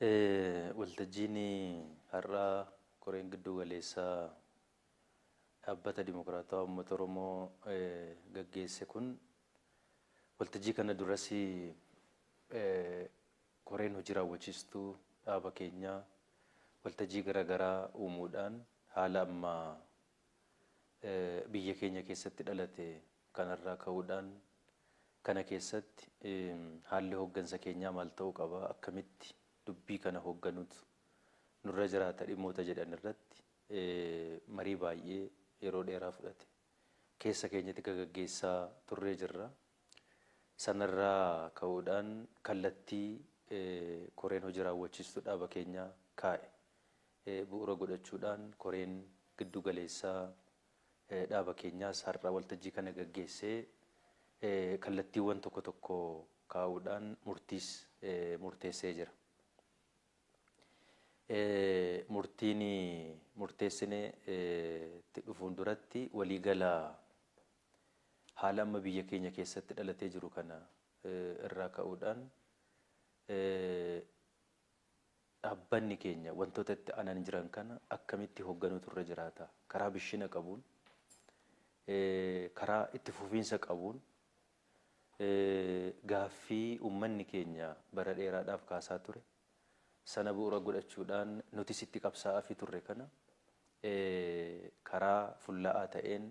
Waltajjiin har'aa koreen giddu galeessaa Dhaabbata Dimokiraatawaa Uummata Oromoo gaggeesse kun, waltajjii kana duras koreen hojii raawwachiistuu dhaaba keenyaa waltajjii garaagaraa uumuudhaan haala amma biyya keenya keessatti dhalate kanarraa ka'uudhaan, kana keessatti haalli hooggansa keenyaa maal ta'uu qaba, akkamitti dubbii kana hoogganuutu nurra jiraata dhimmoota jedhan irratti marii baay'ee yeroo dheeraa fudhate keessa keenyatti gaggeessaa turree jirra. Sanarraa ka'uudhaan kallattii koreen hojii raawwachiistuu dhaaba keenyaa kaa'e bu'uura godhachuudhaan koreen giddu galeessaa dhaaba keenyaas har'a waltajjii kana gaggeessee kallattiiwwan tokko tokko kaa'uudhaan murtiis murteessee jira. Murtiin murteessine itti dhufuun duratti, waliigala haala amma biyya keenya keessatti dhalatee jiru kana irraa ka'uudhaan, dhaabbanni keenya wantoota itti aanan jiran kana akkamitti hoogganuutu irra jiraata, karaa bishina qabuun, karaa itti fufiinsa qabuun, gaaffii uummanni keenya bara dheeraadhaaf kaasaa ture sana bu'uura godhachuudhaan nutis itti qabsaa'aa turre kana karaa fulla'aa ta'een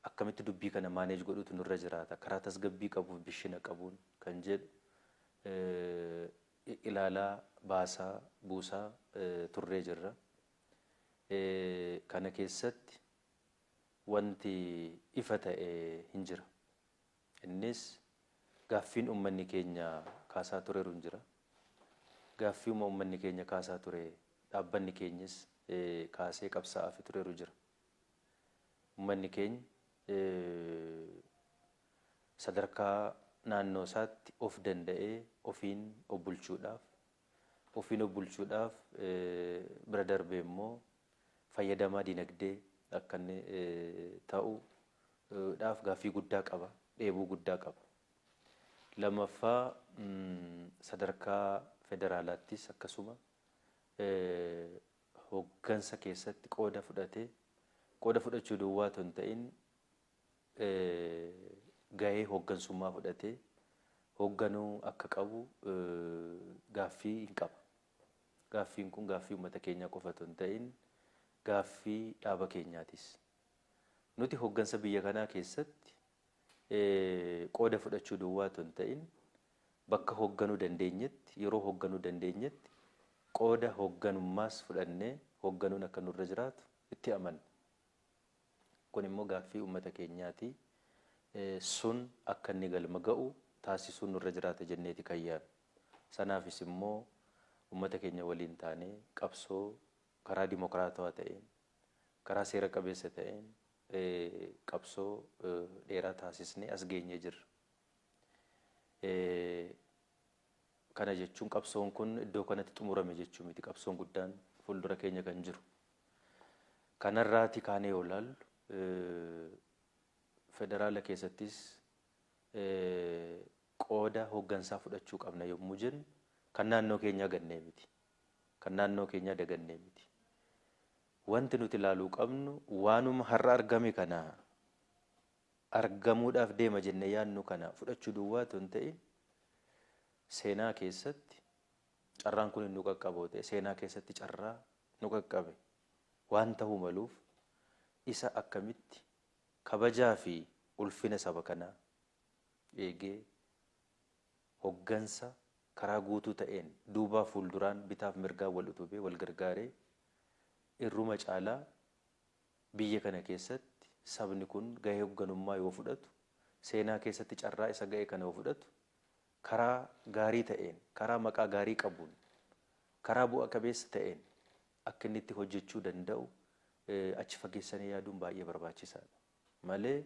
akkamitti dubbii kana manage godhuutu nurra jiraata, karaa tasgabbii qabuuf bishina qabuun kan jedhu ilaalaa, baasaa, buusaa turree jirra. Kana keessatti wanti ifa ta'e hin jira. Innis gaaffiin uummanni keenya kaasaa tureeru hin jira. Gaaffiuma uummanni keenya kaasaa ture dhaabbanni keenyis kaasee qabsaa'aa tureeru jira. Uummanni keenya sadarkaa naannoo isaatti of danda'ee ofiin of bulchuudhaaf, bira darbee immoo fayyadamaa dinagdee akka inni ta'uudhaaf gaaffii guddaa qaba, dheebuu guddaa qaba. Lammaffaa, sadarkaa federaalaattis akkasuma hooggansa keessatti qooda fudhatee, qooda fudhachuu duwwaa otoo hin ta'in gahee hooggansummaa fudhatee hoogganuu akka qabu gaaffii hin qaba. Gaaffiin kun gaaffii uummata keenyaa qofa otoo hin ta'in gaaffii dhaaba keenyaatis. Nuti hooggansa biyya kanaa keessatti qooda fudhachuu duwwaa otoo hin ta'in bakka hoogganuu dandeenyetti, yeroo hoogganuu dandeenyetti qooda hoogganummaas fudhannee hoogganuun akka nurra jiraatu itti amanna. Kun immoo gaaffii uummata keenyaati. Sun akka inni galma ga'u taasisuun nurra jiraata jenneeti kan yaadnu. Sanaafis immoo uummata keenya waliin taanee qabsoo karaa dimokiraatawaa ta'een, karaa seera qabeessa ta'een qabsoo dheeraa taasisnee as geenyee jirra. Kana jechuun qabsoon kun iddoo kanatti xumurame jechuu miti, qabsoon guddaan fuuldura keenya kan jiru. Kanarraati kaanee yoo ilaallu, federaala keessattis qooda hooggansaa fudhachuu qabna yommuu jennu kan naannoo keenyaa gannee miti. Kan naannoo keenyaa dagannee miti. Wanti nuti ilaaluu qabnu waanuma har'a argame kana, argamuudhaaf deema jennee yaadnu kana fudhachuu duwwaa otoo hin ta'in, seenaa keessatti carraan kun nu qaqqaboo ta'e, seenaa keessatti carraa nu qaqqabe waan ta'uu maluuf, isa akkamitti kabajaa fi ulfina saba kanaa eegee hoggansa karaa guutuu ta'een duubaa fuulduraan, bitaaf mirgaan wal utubee, wal gargaaree, irruma caalaa biyya kana keessatti sabni kun gahee hoogganummaa yoo fudhatu, seenaa keessatti carraa isa ga'e kana yoo fudhatu, karaa gaarii ta'een, karaa maqaa gaarii qabuun, karaa bu'a qabeessa ta'een akka inni itti hojjechuu danda'u achi fageessanii yaaduun baay'ee barbaachisaadha. Malee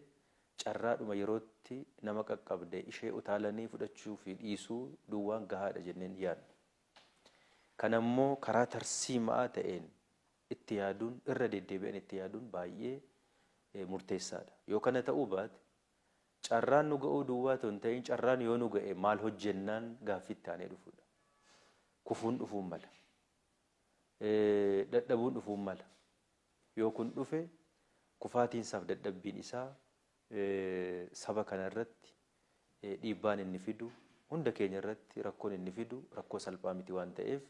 carraadhuma yerootti nama qaqqabde ishee utaalanii fudhachuu fi dhiisuu duwwaan gahaadha jenneen yaadnu. Kanammoo karaa tarsiima'aa ta'een itti yaaduun, irra deddeebi'an itti yaaduun baay'ee murteessaadha. Yoo kana ta'uu baate, carraan nu ga'uu duwwaa otoo hin ta'in carraan yoo nu ga'e maal hojjennaan gaaffii itti aanee dhufudha. Kufuun dhufuun mala. Dadhabuun dhufuun mala. Yoo kun dhufe, kufaatiinsaaf dadhabbiin isaa saba kana irratti dhiibbaan inni fidu, hunda keenya irratti rakkoon inni fidu rakkoo salphaa miti waan ta'eef,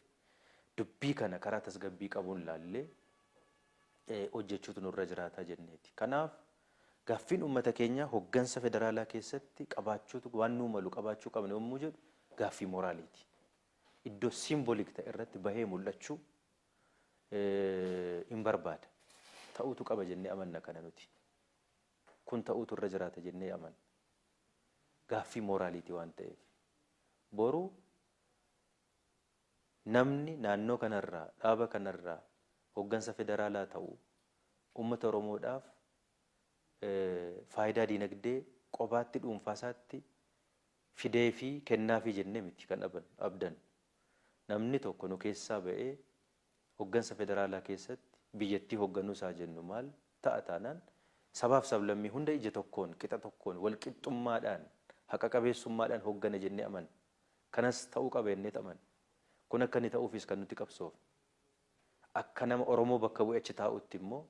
dubbii kana karaa tasgabbii qabuun laallee hojjechuutu nurra jiraata jenneeti. Kanaaf gaaffiin uummata keenyaa hoggansa federaalaa keessatti qabaachuutu waan nuu malu qabaachuu qabna yommuu jedhu gaaffii moraaliiti. Iddoo symbolic ta'e irratti bahee mul'achuu hin barbaada. Ta'uutu qaba jennee amanna kana nuti. Kun ta'uutu irra jiraata jennee amanna. Gaaffii moraaliiti waan ta'eef. Boru namni naannoo kanarraa, dhaaba kanarraa hoggansa federaalaa ta'u uummata Oromoodhaaf faayidaa dinagdee qobaatti dhuunfaasaatti fidee fi kennaafii jennee miti kan abdan. Namni tokko nu keessaa ba'ee hoggansa federaalaa keessatti biyyattii hogganuu isaa jennu maal ta'a taanaan, sabaaf sablammii hunda ija tokkoon, qixa tokkoon, walqixxummaadhaan, haqa qabeessummaadhaan hoggana jennee amanna. Kanas ta'uu qaba jennee amanna. Kun akka inni ta'uufis kan nuti qabsoofne. Akka nama Oromoo bakka bu'ee achi taa'utti immoo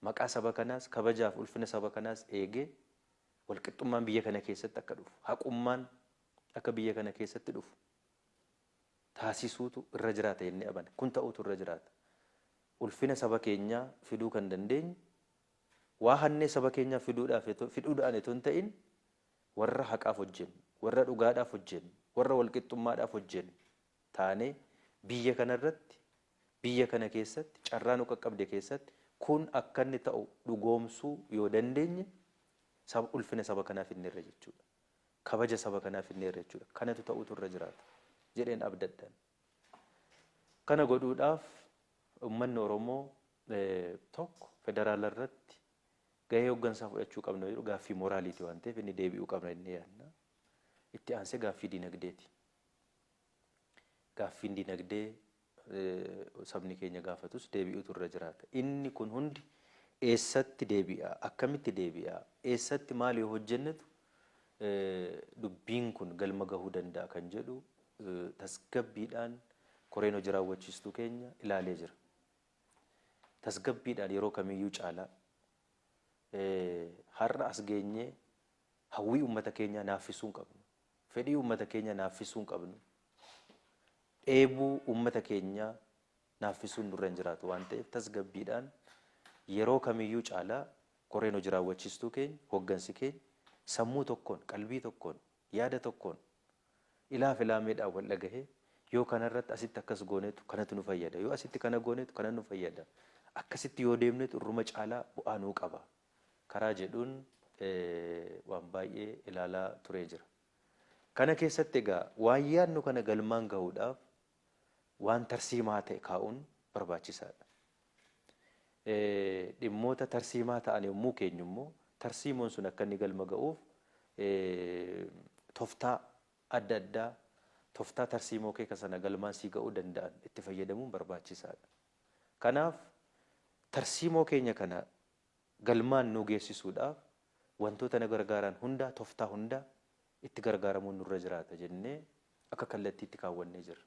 maqaa saba kanaas, kabajaaf ulfina saba kanaas eegee, walqixxummaan biyya kana keessatti akka dhufu, haqummaan akka biyya kana keessatti dhufu taasisuutu irra jiraata jennee amanna. Kun ta'uutu irra jiraata. Ulfina saba keenyaa fiduu kan dandeenyu waa hannee saba keenyaa fiduudhaan itoo hin ta'in, warra haqaaf hojjennu, warra dhugaadhaaf hojjennu, warra walqixxummaadhaaf hojjennu taanee biyya kanarratti, biyya kana keessatti, carraa nu qaqqabde keessatti kun akka inni ta'u dhugoomsuu yoo dandeenye, saba ulfina saba kanaa finneerra jechuudha. Kabaja saba kanaa finneerra jechuudha. Kanatu ta'uutu irra jiraata jedheen abdadhan. Kana godhuudhaaf uummanni Oromoo tokko federaala irratti gahee hoggansaa fudhachuu qabna jedhu gaaffii moraaliiti waan ta'eef inni deebi'uu qabna inni yaadna. Itti aansee gaaffii dinagdeeti. Gaaffiin dinagdee sabni keenya gaafatus deebi'uutu irra jiraata. Inni kun hundi eessatti deebi'a? Akkamitti deebi'a? Eessatti maal yoo hojjennetu dubbiin kun galma gahuu danda'a kan jedhu tasgabbiidhaan koreen hojii raawwachiistuu keenya ilaalee jira. Tasgabbiidhaan yeroo kamiyyuu caalaa har'a as geenyee hawwii uummata keenyaa naaffisuu hin qabnu. Fedhii uummata keenyaa naaffisuu hin qabnu. Dheebuu uummata keenyaa naaffisuun nurra hin jiraatu waan ta'eef, tasgabbiidhaan yeroo kamiyyuu caalaa koreen hojii raawwachiistuu keenya, hoggansi keenya sammuu tokkoon, qalbii tokkoon, yaada tokkoon, ilaaf ilaameedhaan wal dhagahee, yoo kanarratti asitti akkas goonetu kanatu nu fayyada, yoo asitti kana goonetu kana nu fayyada, akkasitti yoo deemnetu irruma caalaa bu'aa nuu qaba karaa jedhuun waan baay'ee ilaalaa turee jira. Kana keessatti egaa waan yaadnu kana galmaan gahuudhaaf waan tarsiimaa ta'e kaa'uun barbaachisaadha. Dhimmoota tarsiimaa ta'an yommuu keenyu immoo tarsiimoon sun akka inni galma ga'uuf tooftaa adda addaa, tooftaa tarsiimoo kee sana galmaan sii ga'uu danda'an itti fayyadamuun barbaachisaadha. Kanaaf tarsiimoo keenya kana galmaan nu geessisuudhaaf wantoota na gargaaran hundaa, tooftaa hundaa itti gargaaramuun nurra jiraata jennee akka kallattiitti kaawwannee jirra.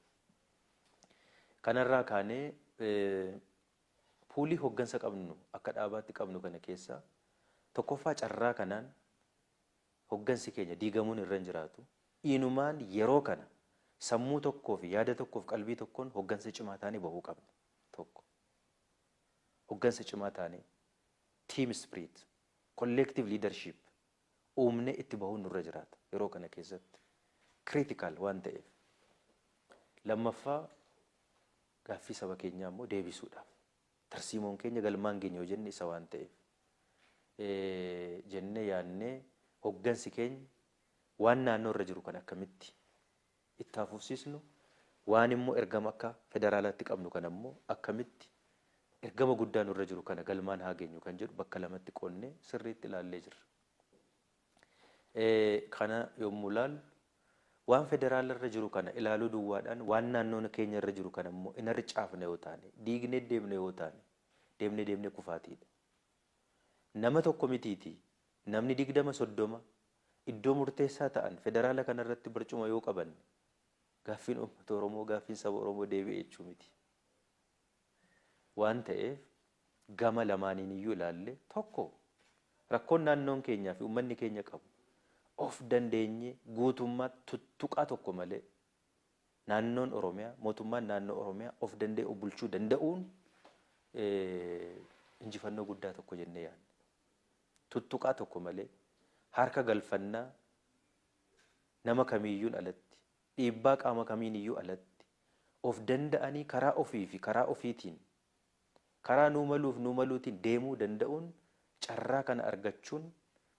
Kanarraa kaanee poolii hoggansa qabnu akka dhaabaatti qabnu kana keessa tokkoffaa carraa kanaan hoggansi keenya diigamuun irra hin jiraatu. Inumaan yeroo kana sammuu tokkoo fi yaada tokkoof qalbii tokkoon hoggansa cimaa taanee bahuu qabna. Tokko. Hoggansa cimaa taanee, team spirit, collective leadership uumnee itti bahuun nurra jiraata yeroo kana keessatti. Critical waan ta'eef. Lammaffaa, gaaffii saba keenyaa immoo deebisuudhaaf. Tarsiimoon keenya galmaan keenya yoo jenne isa waan ta'eef. Jennee yaadnee hoggansi keenya waan naannoo irra jiru kan akkamitti itti hafuufsiisnu, waan immoo ergama akka federaalaatti qabnu kana immoo akkamitti ergama guddaa nurra jiru kana galmaan haa geenyu kan jedhu bakka lamatti qoonnee sirriitti ilaallee jirra. Kana yommuu ilaallu, waan federaala irra jiru kana ilaaluu duwwaadhaan waan naannoo keenya irra jiru kana immoo hin harcaafne yoo taane, diignee deemne yoo taane, deemnee deemnee kufaatiidha. Nama tokko mitiiti, namni 20, 30 iddoo murteessaa ta'an federaala kanarratti barcuma yoo qabanne gaaffiin uummata Oromoo, gaaffiin saba Oromoo deebi'e jechuu miti. Waan ta'eef gama lamaaniin iyyuu ilaalle, tokko rakkoon naannoon keenyaa fi uummanni keenya qabu of dandeenye guutummaa tuttuqaa tokko malee naannoon Oromiyaa, mootummaan naannoo Oromiyaa of danda'e of bulchuu danda'uun injifannoo guddaa tokko jennee yaadna. Tuttuqaa tokko malee, harka galfannaa nama kamiiyyuun alatti, dhiibbaa qaama kamiin iyyuu alatti of danda'anii karaa ofii fi karaa ofiitiin, karaa nuu maluuf nuu maluutiin deemuu danda'uun, carraa kana argachuun,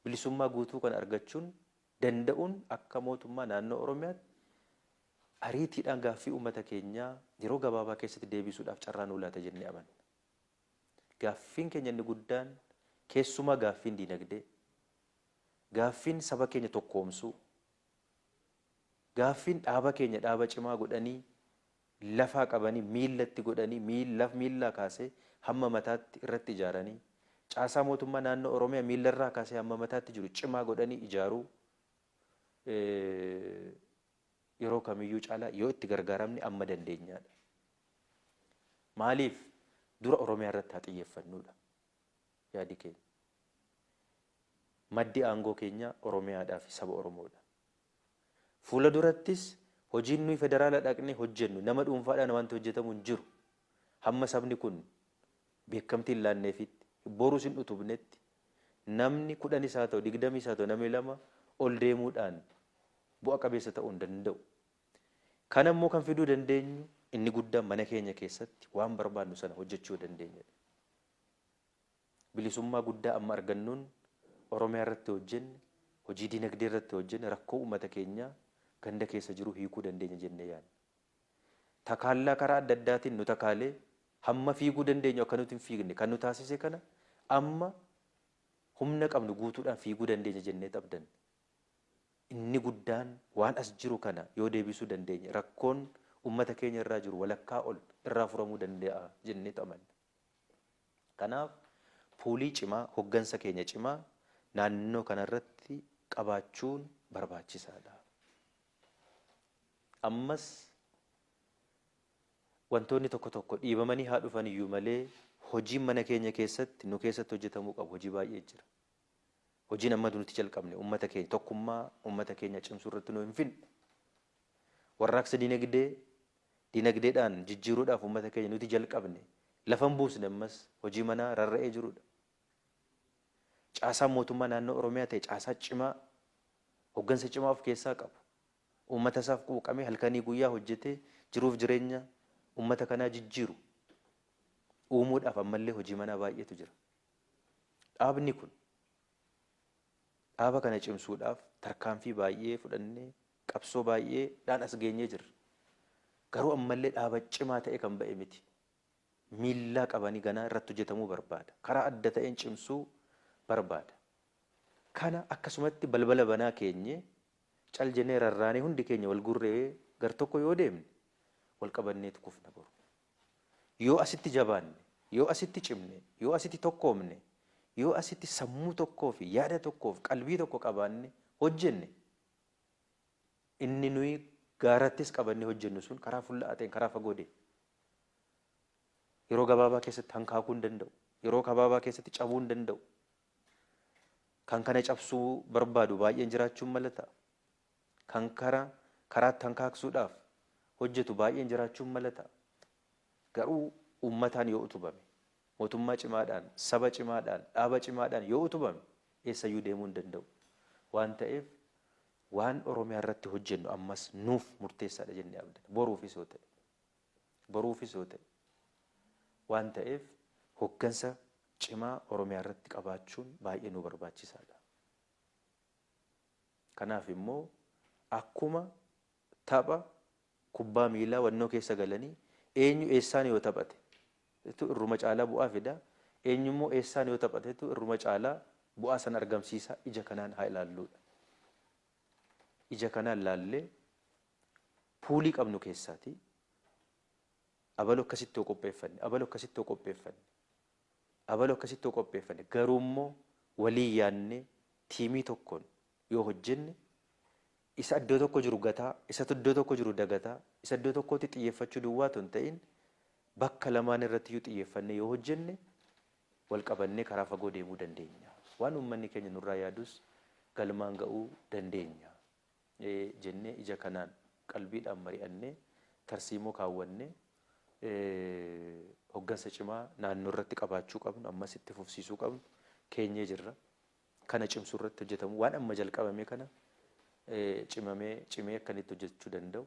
bilisummaa guutuu kana argachuun danda'uun akka mootummaa naannoo Oromiyaatti ariitiidhaan gaaffii uummata keenyaa yeroo gabaabaa keessatti deebisuudhaaf carraa nuu laata jennee amanna. Gaaffiin keenya inni guddaan, keessumaa gaaffiin diinagdee, gaaffiin saba keenya tokkoomsuu, gaaffiin dhaaba keenya dhaaba cimaa godhanii lafaa qabanii miillatti godhanii miillaa kaasee hamma mataatti irratti ijaaranii, caasaa mootummaa naannoo Oromiyaa miillarraa kaasee hamma mataatti jiru cimaa godhanii ijaaruu yeroo kamiyyuu caalaa yoo itti gargaaramne amma dandeenyaadha. Maaliif dura Oromiyaa irratti haa xiyyeeffannuudha yaadi keenya. Maddi aangoo keenya Oromiyaadhaa fi saba Oromoodha. Fuula durattis hojiin nuyi federaala dhaqnee hojjennu nama dhuunfaadhaan wanti hojjetamu hin jiru. Hamma sabni kun beekamtii hin laanneefitti, borus hin utubnetti, namni 10s haa ta'u, 20s haa ta'u, namni 2 ol deemuudhaan bu'a qabeessa ta'uu hin danda'u. Kana immoo kan fiduu dandeenyu inni guddaan mana keenya keessatti waan barbaannu sana hojjechuu dandeenyadha. Bilisummaa guddaa amma argannuun Oromiyaa irratti hojjenne, hojii dinagdee irratti hojjenne, rakkoo uummata keenyaa ganda keessa jiru hiikuu dandeenya jennee yaadna. Takaallaa karaa adda addaatiin nu takaalee hamma fiiguu dandeenyu akka nuti hin fiigne kan nu taasise kana amma humna qabnu guutuudhaan fiiguu dandeenya jennee abdanna. Inni guddaan waan as jiru kana yoo deebisuu dandeenye rakkoon uummata keenya irraa jiru walakkaa ol irraa furamuu danda'a jennee amanna. Kanaaf puulii cimaa, hoggansa keenya cimaa naannoo kanarratti qabaachuun barbaachisaadha. Ammas wantoonni tokko tokko dhiibamanii haa dhufan iyyuu malee hojiin mana keenya keessatti nu keessatti hojjetamuu qabu hojii baay'ee jira. Hojiin amma nuti jalqabne uummata keenya, tokkummaa uummata keenya cimsuu irratti nu hin finne. Warraaqsa dinagdee, dinagdeedhaan jijjiiruudhaaf uummata keenya nuti jalqabne lafa hin buusne, ammas hojii manaa rarra'ee jirudha. Caasaan mootummaa naannoo Oromiyaa ta'e caasaa cimaa, hoggansa cimaa of keessaa qabu. Uummata isaaf quuqamee halkanii guyyaa hojjetee jiruuf jireenya uummata kanaa jijjiiru uumuudhaaf ammallee hojii manaa baay'eetu jira. Dhaabni kun dhaaba kana cimsuudhaaf tarkaanfii baay'ee fudhannee qabsoo baay'eedhaan as geenyee jirra. Garuu ammallee dhaaba cimaa ta'e kan ba'e miti. Miillaa qabanii ganaa irratti hojjetamuu barbaada. Karaa adda ta'een cimsuu barbaada. Kana akkasumatti balbala banaa keenye cal jennee rarraanee hundi keenya wal gurree gar tokko yoo deemne wal qabanneetu kufna boru. Yoo asitti jabaanne, yoo asitti cimne, yoo asitti tokkoomne, yoo asitti sammuu tokkoo fi yaada tokkoof qalbii tokko qabaanne hojjenne, inni nuyi gaarattis qabannee hojjennu sun karaa fulla'aa ta'een karaa fagoo deema. Yeroo gabaabaa keessatti hankaakuu hin danda'u. Yeroo gabaabaa keessatti cabuu hin danda'u. Kan kana cabsuu barbaadu baay'een jiraachuun mala ta'a. Kan karaatti hankaaksuudhaaf hojjetu baay'een jiraachuun mala ta'a. Garuu uummataan yoo utubame, mootummaa cimaadhaan, saba cimaadhaan, dhaaba cimaadhaan yoo utubame eessayyuu deemuu hin danda'u. Waan ta'eef waan Oromiyaa irratti hojjennu ammas nuuf murteessaadha jennee abdanna. Boruufis yoo ta'e. Boruufis yoo ta'e. Waan ta'eef hoggansa cimaa Oromiyaa irratti qabaachuun baay'ee nu barbaachisaadha. Kanaaf immoo akkuma tapha kubbaa miilaa wannoo keessa galanii eenyu eessaan yoo taphate irruma caalaa bu'aa fida, eenyu immoo eessaan yoo taphatetu irruma caalaa bu'aa sana argamsiisa, ija kanaan haa ilaalluudha. Ija kanaan laallee puulii qabnu keessaatii abalu akkasitti yoo qopheeffanne, abalu akkasitti yoo qopheeffanne, abalu akkasitti yoo qopheeffanne, garuu immoo walii yaadnee tiimii tokkoon yoo hojjenne Isa iddoo tokko jiru gataa, isa iddoo tokko jiru dagataa, isa iddoo tokkotti xiyyeeffachuu duwwaa otoo hin ta'in bakka lamaan irratti iyyuu xiyyeeffannee yoo hojjenne wal qabannee karaa fagoo deemuu dandeenya. Waan uummanni keenya nurraa yaadus galmaan ga'uu dandeenya jennee ija kanaan qalbiidhaan mari'annee tarsiimoo kaawwannee hoggansa cimaa naannoo irratti qabaachuu qabnu ammas itti fufsiisuu qabnu keenyee jirra. Kana cimsuu irratti hojjetamu waan amma jalqabame kana cimamee cimee akkanitti hojjechuu danda'u.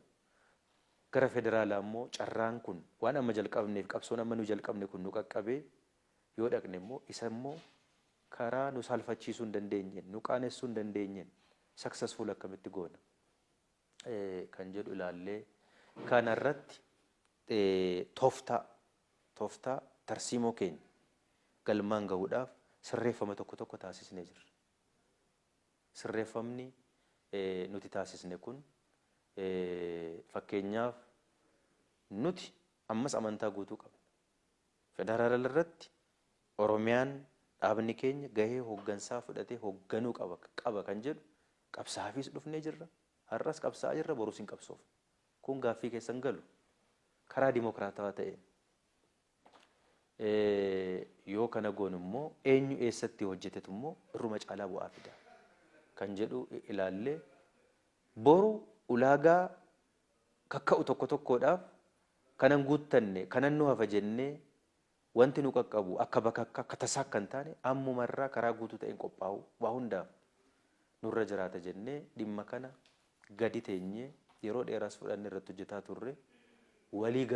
Gara federaalaa immoo carraan kun waan amma jalqabneef qabsoon amma nu jalqabne kun nu qaqqabee yoo dhaqne immoo isa immoo karaa nu saalfachiisuu hin dandeenyeen nu qaanessuu hin dandeenyeen successful akkamitti goona kan jedhu ilaallee kanarratti tooftaa tarsiimoo keenya galmaan gahuudhaaf sirreeffama tokko tokko taasisnee jirra. Sirreeffamni nuti taasisne kun fakkeenyaaf nuti ammas amantaa guutuu qabna. Federaala irratti Oromiyaan dhaabni keenya gahee hooggansaa fudhatee hoogganuu qaba kan jedhu qabsaafis dhufnee jirra. Har'as qabsaa'aa jirra, borus hin qabsoofne. Kun gaaffii keessan galu karaa dimokiraatawaa ta'een. Yoo kana goonu immoo eenyu eessatti hojjetetu immoo irruma caalaa bu'aa fida kan jedhu ilaallee boru ulaagaa kakka'u tokko tokkodhaaf kanan guuttanne kanan nu hafa jennee wanti nu qaqqabu akka bakakka akka tasaa akka hin taane ammumarraa karaa guutuu ta'een qophaa'u waa hundaaf nurra jiraata jennee dhimma kana gadi teenyee yeroo dheeraas fudhannee irratti hojjetaa turre walii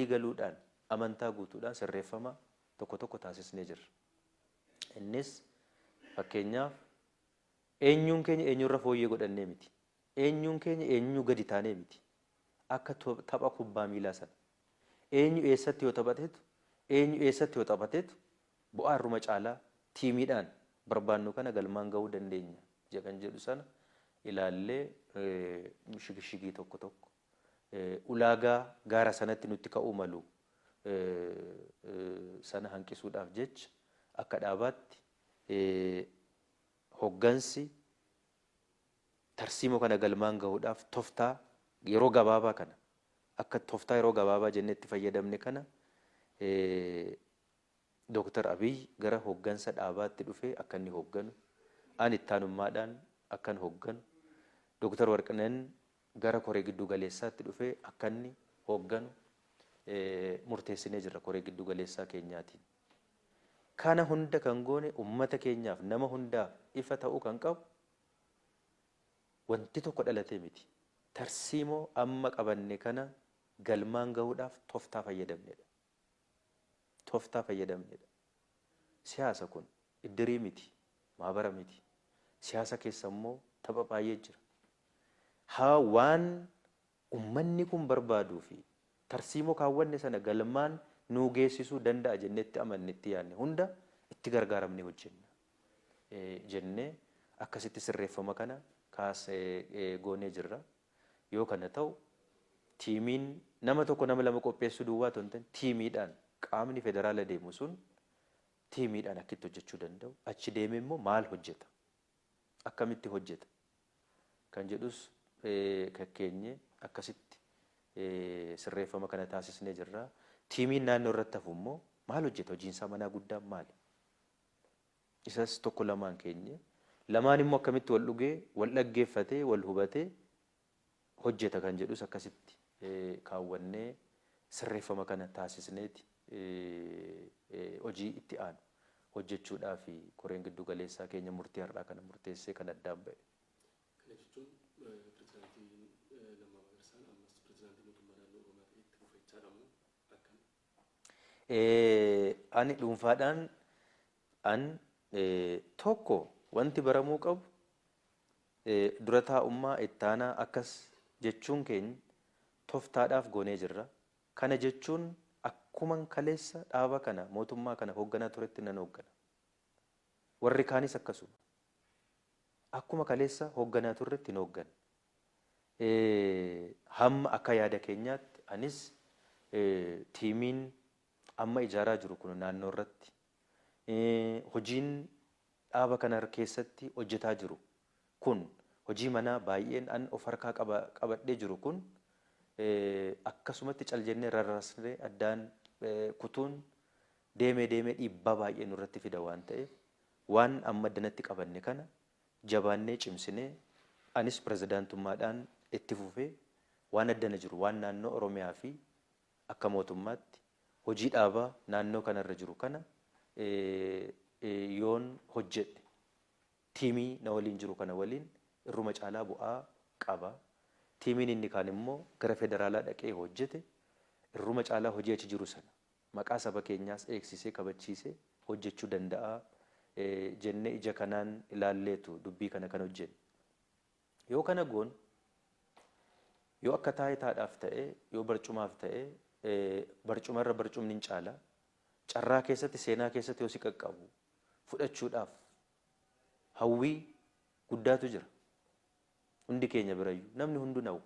galuudhaan amantaa guutuudhaan sirreeffama tokko tokko taasisnee jirra. Innis fakkeenyaaf eenyuun keenya eenyurra fooyyee godhannee miti. Eenyuun keenya eenyuu gadi taanee miti. Akka tapha kubbaa miilaa sana. Eenyu eessatti yoo taphateetu eenyu eessatti yoo taphateetu bu'aa irruma caalaa tiimiidhaan barbaannu kana galmaan ga'uu dandeenya kan jedhu sana ilaallee shigishigii tokko tokko ulaagaa gaara sanatti nutti ka'uu malu sana hanqisuudhaaf jecha akka dhaabaatti hoggansi tarsiimoo kana galmaan gahuudhaaf tooftaa yeroo gabaabaa kana akka tooftaa yeroo gabaabaa jennee itti fayyadamne kana Dooktar Abiy gara hoggansa dhaabaatti dhufee akka inni hogganu, ani ittaanummaadhaan akkan hogganu, Dooktar Warqineen gara koree giddu galeessaatti dhufee akka inni hogganu murteessinee jirra koree giddu galeessaa keenyaatiin. Kana hunda kan goone uummata keenyaaf nama hundaaf ifa ta'uu kan qabu wanti tokko dhalatee miti. Tarsiimoo amma qabanne kana galmaan gahuudhaaf tooftaa fayyadamnedha. Tooftaa fayyadamnedha. Siyaasa kun iddirii miti, maabara miti. Siyaasa keessa immoo tapha baay'ee jira. Haa waan uummanni kun barbaaduu fi tarsiimoo kaawwanne sana galmaan nuu geessisuu danda'a jennee itti amanne itti yaadne hunda itti gargaaramnee hojjenna jennee akkasitti sirreeffama kana kaasee goonee jirra. Yoo kana ta'u tiimiin nama tokko nama lama qopheessuu duwwaa otoo hin ta'in tiimiidhaan qaamni federaala deemu sun tiimiidhaan akkitti hojjechuu danda'u achi deemee immoo maal hojjeta akkamitti hojjeta kan jedhus kakkeenye akkasitti sirreeffama kana taasisnee jirra. Tiimiin naannoo irratti hafu immoo maal hojjeta hojiinsaa manaa guddaan maali? Isas tokko lamaan keenye lamaan immoo akkamitti wal dhugee wal dhaggeeffatee wal hubatee hojjeta kan jedhus akkasitti kaawwannee sirreeffama kana taasisneeti hojii itti aanu hojjechuudhaaf koreen giddu galeessaa keenya murtii har'aa kana murteessee kan addaan ba'e. Kana jechuun pirezidaantii Lammaa Magarsaan ammas pirezidaantii mootummaa naannoo Oromiyaa ta'ee itti fufa jechaadha moo akkam? Ani dhuunfaadhaan an tokko wanti baramuu qabu dura taa'ummaa ittaanaa akkas jechuun keenya tooftaadhaaf goonee jirra. Kana jechuun akkuman kaleessa dhaaba kana mootummaa kana hoogganaa turetti nan hooggana. Warri kaanis akkasuma. Akkuma kaleessa hoogganaa turretti hin hoogganna. Hamma akka yaada keenyaatti anis tiimiin amma ijaaraa jiru kun naannoo irratti hojiin dhaaba kana keessatti hojjetaa jiru kun Hojii manaa baay'een an of harkaa qabadhee jiru kun akkasumatti cal jennee rarrasnee addaan kutuun deemee deemee dhiibbaa baay'ee nurratti fida waan ta'eef waan amma addanatti qabanne kana jabaannee cimsinee anis pirezidaantummaadhaan itti fufee waan addana jiru waan naannoo Oromiyaa fi akka mootummaatti hojii dhaabaa naannoo kanarra jiru kana yoon hojjedhe tiimii na waliin jiru kana waliin irruma caalaa bu'aa qaba. Tiimiin inni kaan immoo gara federaalaa dhaqee hojjete irruma caalaa hojii achi jiru sana maqaa saba keenyaas eegsisee kabachiisee hojjechuu danda'a jennee ija kanaan ilaalleetu dubbii kana kan hojjenne. Yoo kana goon yoo akka taayitaadhaaf ta'e yoo barcumaaf ta'e barcumarra barcumni hin caala carraa keessatti seenaa keessatti yoo si qaqqabu fudhachuudhaaf hawwii guddaatu jira. Hundi keenya birayyuu namni hunduu hawwu.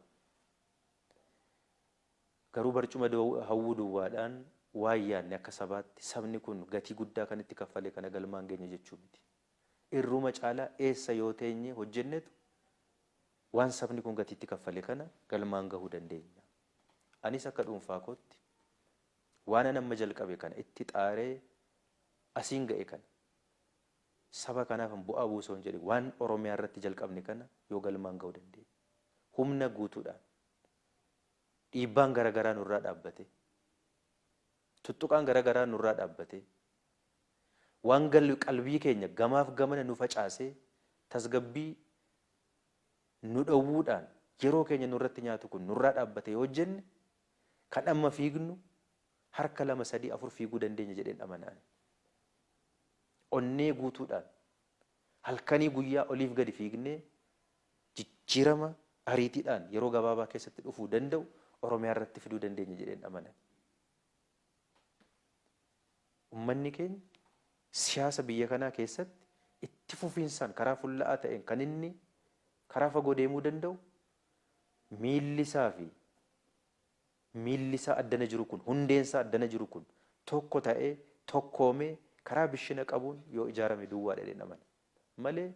Garuu barcuma hawwuu duwwaadhaan waan yaadne akka sabaatti sabni kun gatii guddaa kan itti kaffale kana galmaan geenye jechuu miti. Irruma caalaa eessa yoo teenye hojjennetu waan sabni kun gatii itti kaffale kana galmaan gahuu dandeenya. Anis akka dhuunfaa kootti waan an amma jalqabe kana itti xaaree asiin ga'e kana saba kanaaf bu'aa buusoo hin jedhe waan Oromiyaa irratti jalqabne kana yoo galmaan gahuu dandeenya. Humna guutuudhaan dhiibbaan garaagaraa nurraa dhaabbate tuttuqaan garaagaraa nurraa dhaabbate waan qalbii keenya gamaaf gamana nu facaasee tasgabbii nu dhowwuudhaan yeroo keenya nurratti nyaatu kun nurraa dhaabbate yoo hojjenne kan amma fiignu harka 2 3 4 fiiguu dandeenya jedheen amanaan. Onnee guutuudhaan halkanii guyyaa oliif gadi fiignee jijjiirama ariitiidhaan yeroo gabaabaa keessatti dhufuu danda'u Oromiyaa irratti fiduu dandeenya jedheen amanan. Uummanni keenya siyaasa biyya kanaa keessatti itti fufiinsaan karaa fulla'aa ta'een kan inni karaa fagoo deemuu danda'u miilli isaa fi miilli isaa addana jiru kun hundeen isaa addana jiru kun tokko ta'ee tokkoomee karaa bishina qabuun yoo ijaarame duwwaadha jedheen amana. Malee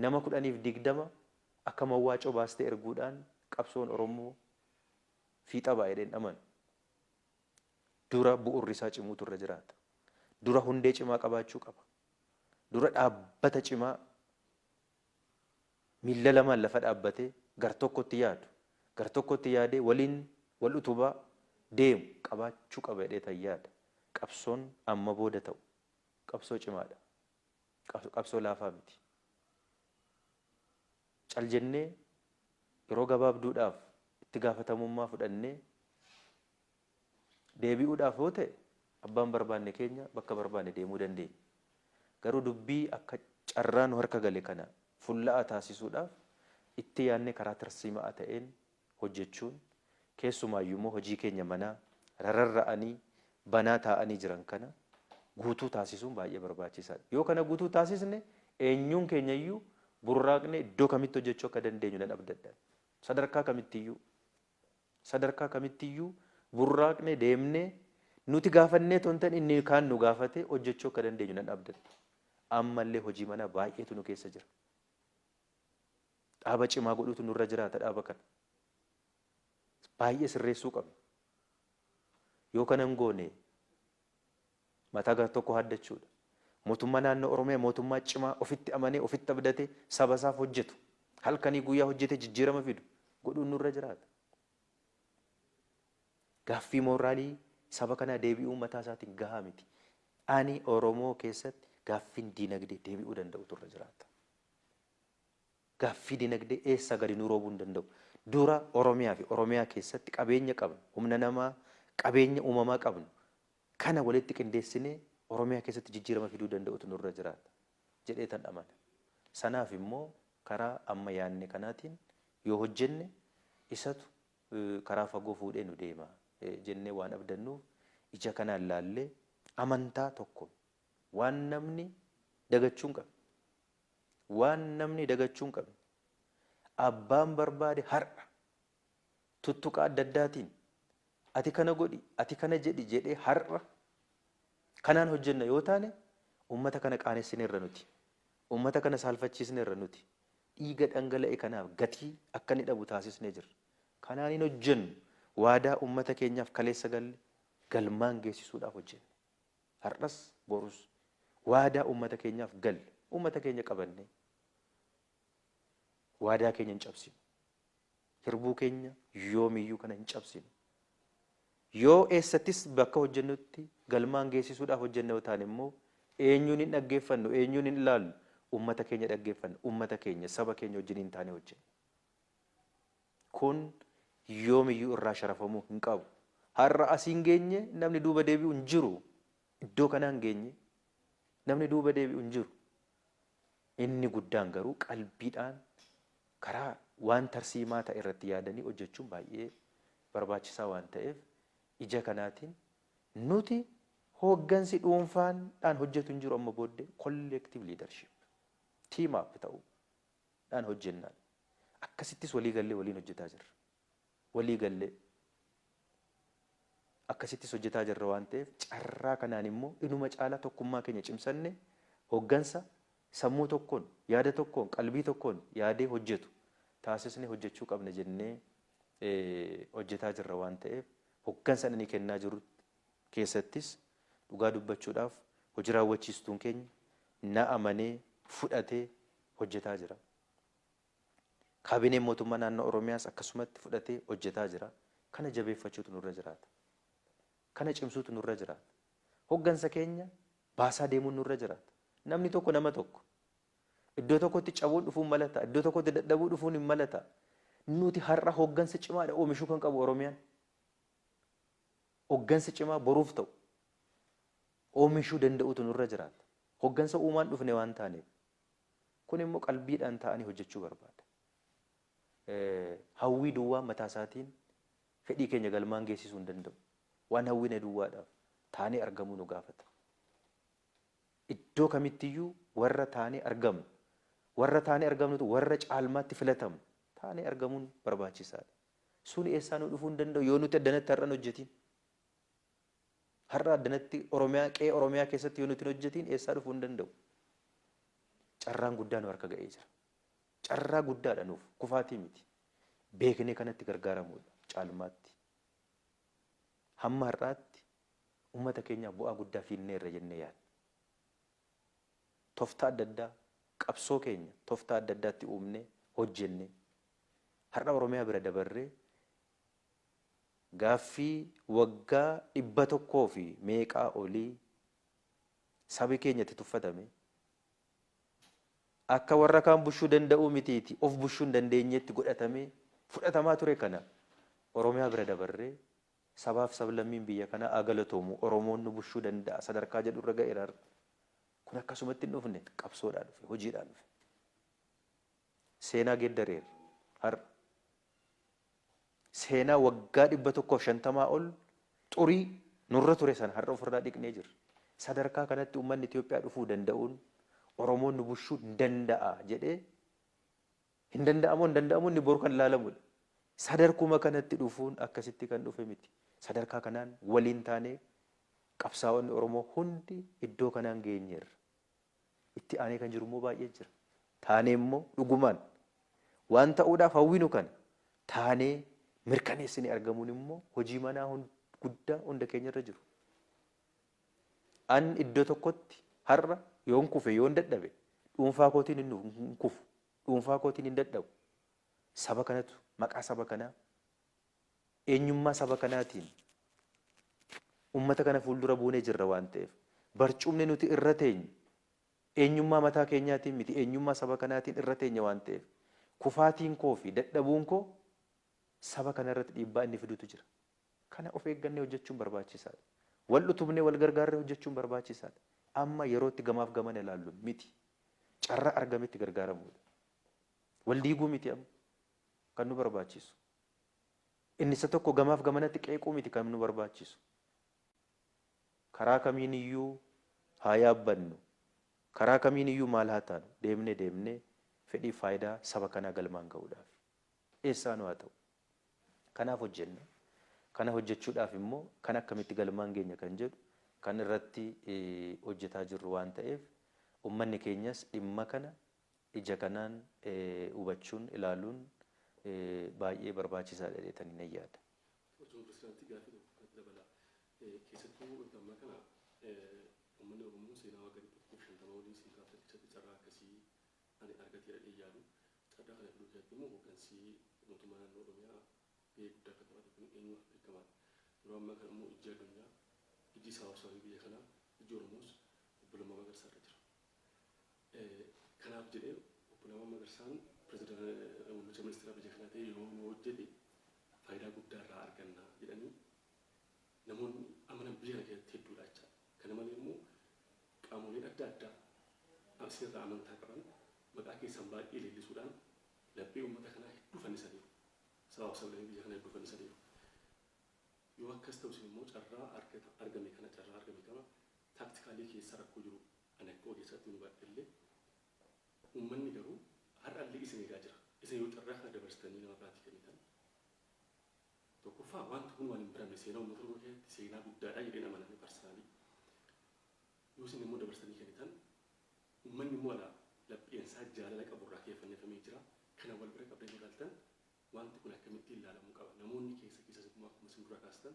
nama 10 fi 20 akka mawwaacoo baastee erguudhaan qabsoon Oromoo fiixa ba'a jedheen amanu. Dura bu'urri isaa cimuutu irra jiraata. Dura hundee cimaa qabaachuu qaba. Dura dhaabbata cimaa miilla lamaan lafa dhaabbatee gar tokkotti yaadu, gar tokkotti yaadee waliin wal utubaa deemu qabaachuu qaba jedhee tan yaada. Qabsoon amma booda ta'u qabsoo cimaadha. Qabsoo laafaa miti. Cal jennee yeroo gabaabduudhaaf itti gaafatamummaa fudhannee deebi'uudhaaf yoo ta'e abbaan barbaanne keenya bakka barbaanne deemuu dandeenya. Garuu dubbii akka carraa nu harka gale kana fulla'aa taasisuudhaaf itti yaadnee karaa tarsiimaa ta'een hojjechuun keessumaayyuu immoo hojii keenya manaa rarra'anii banaa taa'anii jiran kana guutuu taasisuun baay'ee barbaachisaadha. Yoo kana guutuu taasisne eenyuun keenyayyuu burraaqnee iddoo kamitti hojjechuu akka dandeenyu nan abdadha. Sadarkaa kamittiyyuu burraaqnee deemnee nuti gaafannee otoo hin ta'in inni kaan nu gaafate hojjechuu akka dandeenyu nan abdadha. Ammallee hojii manaa baay'eetu nu keessa jira. Dhaaba cimaa godhuutu nurra jiraata dhaaba kana. Baay'ee sirreessuu qabna. Yoo kana hin goone mataa gar tokko haaddachuudha. Mootummaa naannoo Oromiyaa mootummaa cimaa ofitti amanee ofitti abdatee saba isaaf hojjetu halkanii guyyaa hojjetee jijjiirama fidu godhuun nurra jiraata. Gaaffii mooraalii saba kanaa deebi'uu mataa isaatiin gahaa miti. Ani Oromoo keessatti gaaffiin diinagdee deebi'uu danda'utu irra jiraata. Gaaffii diinagdee eessaa gadi nu roobuu hin danda'u. Dura Oromiyaa fi Oromiyaa keessatti qabeenya qabnu, humna namaa, qabeenya uumamaa qabnu kana walitti qindeessinee Oromiyaa keessatti jijjiirama fiduu danda'utu nurra jiraata jedhee tan amana. Sanaaf immoo karaa amma yaadne kanaatiin yoo hojjenne isatu karaa fagoo fuudhee nu deema jennee waan abdannuuf ija kanaan laallee amantaa tokkoon waan namni dagachuu hin qabne waan namni dagachuu hin qabne abbaan barbaade har'a tuttuqa adda addaatiin ati kana godhi ati kana jedhi jedhee har'a kanaan hojjenna yoo taane uummata kana qaanessinirra nuti uummata kana saalfachiisnerra nuti. Dhiiga dhangala'e kanaaf gatii akka inni dhabu taasisnee jirra. Kanaan hin hojjennu waadaa uummata keenyaaf kaleessa galle galmaan geessisuudhaaf hojjenna. Har'as borus waadaa uummata keenyaaf galle uummata keenya qabannee waadaa keenya hin cabsinu. Hirbuu keenya yoomiyyuu kana hin cabsinu. Yoo eessattis bakka hojjennutti galmaan geessisuudhaaf hojjenna yoo taane immoo eenyuun hin dhaggeeffannu, eenyuun hin ilaallu, uummata keenya dhaggeeffanna, uummata keenya, saba keenya wajjin hin taane hojjenna. Kun yoomiyyuu irraa sharafamuu hin qabu. Har'a asiin geenye namni duuba deebi'u hin jiru. Iddoo kanaan geenye namni duuba deebi'u hin jiru. Inni guddaan garuu qalbiidhaan karaa waan tarsiimaa ta'e irratti yaadanii hojjechuun baay'ee barbaachisaa waan ta'eef ija kanaatiin nuti hooggansi dhuunfaadhaan hojjetu hin jiru amma booddee collective leadership team up ta'uudhaan hojjennaan. Akkasittis walii gallee waliin hojjetaa jirra. Walii gallee akkasittis hojjetaa jirra waan ta'eef carraa kanaan immoo inuma caalaa tokkummaa keenya cimsanne hooggansa sammuu tokkoon, yaada tokkoon, qalbii tokkoon yaadee hojjetu taasisnee hojjechuu qabna jennee hojjetaa jirra waan ta'eef hooggansa inni kennaa jiru keessattis dhugaa dubbachuudhaaf hojii raawwachiistuun keenya na amanee fudhatee hojjetaa jira. Kaabineen mootummaa naannoo Oromiyaas akkasumatti fudhatee hojjetaa jira. Kana jabeeffachuutu nurra jiraata. Kana cimsuutu nurra jiraata. Hooggansa keenya baasaa deemuun nurra jiraata. Namni tokko nama tokko. Iddoo tokkotti cabuun dhufuun malata. Iddoo tokkotti dadhabuu dhufuun hin malata. Nuti har'a hooggansa cimaadha oomishuu kan qabu Oromiyaan. Hooggansa cimaa boruuf ta'u oomishuu danda'utu nurra jiraata. Hooggansa uumaan dhufne waan taaneef. Kun immoo qalbiidhaan ta'anii hojjechuu barbaada. Hawwii duwwaa mataa isaatiin fedhii keenya galmaan geessisuu hin danda'u. Waan hawwine duwwaadhaaf taanee argamuu nu gaafata. Iddoo kamittiyyuu warra taanee argamnu, warra taanee argamnutu warra caalmaatti filatamu taanee argamuun barbaachisaadha. Sun eessaa nu dhufuu hin danda'u yoo nuti addanatti har'a hin hojjetiin. Har'a addanatti Oromiyaa qe'ee Oromiyaa keessatti yoo nuti hin hojjetiin eessaa dhufuu hin danda'u. Carraan guddaa nu harka ga'ee jira. Carraa guddaadha nuuf kufaatii miti. Beeknee kanatti gargaaramuudha caalmaatti. Hamma har'aatti uummata keenyaaf bu'aa guddaa fiinneerra jennee yaadna. Tooftaa adda addaa qabsoo keenya tooftaa adda addaatti uumnee hojjennee har'a Oromiyaa bira dabarree gaaffii waggaa 100 fi meeqaa olii sabi keenya itti tuffatame akka warra kaan bushuu danda'uu mitiiti of bushuu hin dandeenyetti godhatamee fudhatamaa ture kana Oromiyaa bira dabarree sabaaf sablammiin biyya kanaa haa galatoomu Oromoon nu bushuu danda'a sadarkaa jedhu irra ga'eera. Kun akkasumatti hin dhufne qabsoodhaan dhufe hojiidhaan dhufe. Seenaa geeddareera har'a. Seenaa waggaa 150 ol xurii nurra ture sana har'a ofirraa dhiqnee jirra. Sadarkaa kanatti uummanni Itoophiyaa dhufuu danda'uun Oromoon nu bushuu hin danda'a jedhee hin danda'amu hin danda'amu inni boru kan ilaalamudha. Sadarkuma kanatti dhufuun akkasitti kan dhufe miti. Sadarkaa kanaan waliin taanee qabsaa'onni Oromoo hundi iddoo kanaan geenyeerra. Itti aanee kan jiru immoo baay'ee jira. Taanee immoo dhugumaan waan ta'uudhaaf hawwinu kana taanee mirkaneessinee argamuun immoo hojii manaa guddaa hunda keenya irra jiru. An iddoo tokkotti har'a yoon kufe yoon dadhabe dhuunfaa kootiin hin kufu, dhuunfaa kootiin hin dadhabu. Saba kanatu maqaa saba kanaa eenyummaa saba kanaatiin uummata kana fuuldura buunee jirra waan ta'eef barcumni nuti irra teenyu eenyummaa mataa keenyaatiin miti eenyummaa saba kanaatiin irra teenya waan ta'eef kufaatiin koo fi dadhabuun koo saba kana irratti dhiibbaa inni fidutu jira. Kana of eeggannee hojjechuun barbaachisaadha. Wal utubnee wal gargaarree hojjechuun barbaachisaadha. Amma yerootti gamaaf gamana ilaallu miti. Carraa argametti gargaaramuudha. Wal diiguu miti amma kan nu barbaachisu. Inni isa tokko gamaaf gamanatti qeequu miti kan nu barbaachisu. Karaa kamiiniyyuu haa yaabbannu. Karaa kamiiniyyuu maal haa taanu deemnee deemnee fedhii faayidaa saba kanaa galmaan ga'uudhaaf. Eessaanuu haa ta'u. Kanaaf hojjenna. Kana hojjechuudhaaf immoo kan akkamitti galmaan geenya kan jedhu kan irratti hojjetaa jirru waan ta'eef uummanni keenyas dhimma kana Ija kanaan hubachuun ilaaluun baay'ee barbaachisaadha jedhanii nan yaada. Obbo Pirezidaantii, gaaffii tokko kanatti dabala. Keessattuu wanta ammaa kana uummanni Oromoo seenaa waggaa 150 olii isin kaaftan keessatti carraa akkasii ani argateera jedhee yaadu. Carraa kana fiduu keessatti immoo hooggansi mootummaa naannoo Oromiyaa gahee guddaa akka taphate kun eenyuuf beekamaadha. Yeroo ammaa kana immoo ijji addunyaa, ijji sabaaf sababii biyya kanaa, ijji Oromoos obbo Lammaa Magarsaa irra jira. Kanaaf jedhee obbo Lammaa Magarsaan muummicha ministeera biyya kanaa ta'ee yoo hojjete faayidaa guddaa irraa arganna jedhanii namoonni amanan biyya kana keessatti hedduudha jechaadha. Kana malee immoo qaamoleen adda addaa isinirraa amantaa qaban maqaa keessan baay'ee leellisuudhaan laphee uummata kanaa hedduu fannisaniiru. Sabaaf sablammii biyya kanaa hedduu fannisaniiru. Yoo akkas ta'u isin immoo carraa argame kana carraa argame kana tactically keessa rakkoo jiru ani akka ogeessaatti nu baadhe uummanni garuu har'allee isin eegaa jira. Isin yoo carraa kana dabarsitanii nama biraatii kennitan tokkoffaa wanti kun waan hin baramne seenaa uummata Oromoo keessatti seenaa guddaadha jedheen amaname personally. Yoo isin immoo dabarsitanii kennitan uummanni immoo alaa lapheensaa jaalala qaburraa keeffannifamee jira. Kana wal bira qabdanii ilaaltan wanti kun akkamittiin ilaalamuu qaba. Namoonni keessa keessas immoo akkuma isin dura kaastan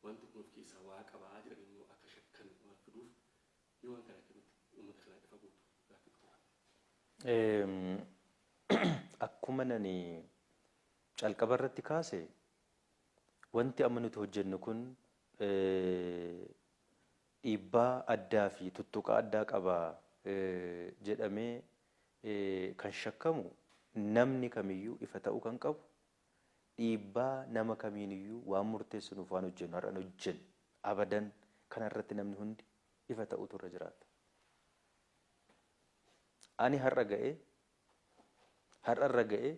wanti kun of keessaa waa qabaa jedhanii immoo akka shakkan waan fiduuf yoo waan kana akkamitti uummata kanaa ifa gootu gaaffii tokko. Akkuma nani calqaba irratti kaase, wanti amma nuti hojjennu kun dhiibbaa addaa fi tuttuqaa addaa qaba jedhamee kan shakkamu namni kamiyyuu ifa ta'uu kan qabu, dhiibbaa nama kamiiniyyuu waan murteessinuuf waan hojjennu har'an hojjennu abadan. Kana irratti namni hundi ifa ta'utu irra jiraata. Ani har'a ga'ee har'arra ga'ee